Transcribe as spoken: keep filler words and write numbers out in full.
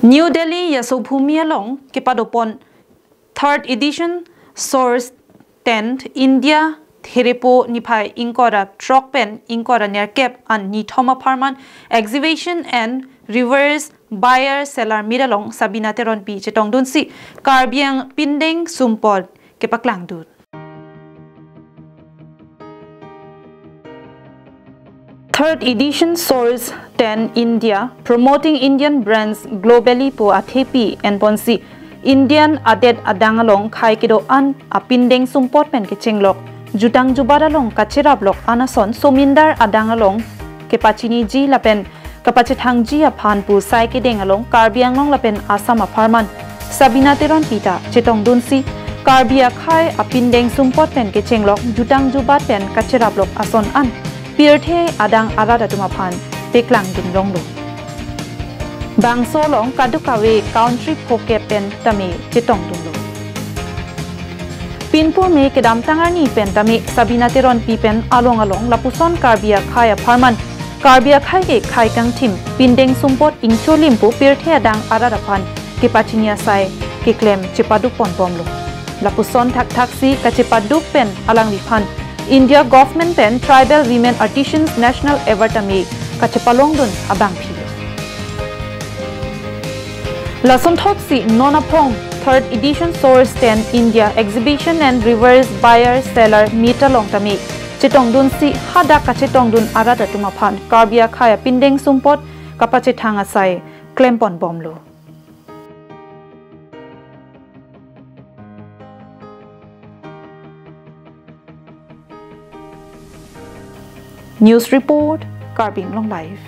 New Delhi Yashobhoomi along kepadopon third edition Source ten India Therepo niphai ingkoi ra throk pen ingkoi ra nerkep an nithom apharman Exhibition and Reverse Buyer Seller Meet along Sabina Teronpi chetongdunsi Karbi Ang pindeng sumpot kepaklangdun. Third edition Source ten India, promoting Indian brands globally pu athepi enponsi Indian adet adang along khei kedo-an apindeng sumpot pen kechenglok, jutang jubat along kacheraplok an ason somindar adang along kepachiniji lapen kapachethangji aphan pu sai kedeng along Karbi Anglong lapen Assam apharman Sabina Teronpi ta chetongdunsi Karbi akhei apindeng sumpot pen kechenglok, jutang jubat pen kacheraplok ason an pirthe adang arat atum aphan peklangdun longlo. Bangso along kadokave country phokep pen tame chetongdunlo. Pinpur me kedamtang arni pen tame Sabina Teronpi pen along along lapuson Karbi akhei apharman Karbi akhei ke khei kangthim pindeng sumpot ingcholim pu pirthe adang arat aphan kepachini asai keklem chepaduk ponbomlo. Lapuson thakthaksi kachepaduk pen alangliphan India government pen Tribal Women Artisans National Award tame kachepalongdun abangphi. Lasonthotsi non aphong third edition Source ten India Exhibition and Reverse Buyer Seller Meet along tame chetongdunsi hadak kachetongdun arat atum aphan Karbi akhei apindeng sumpot kapachethang asai klemponbomlo. News report, Karbi Anglong Live.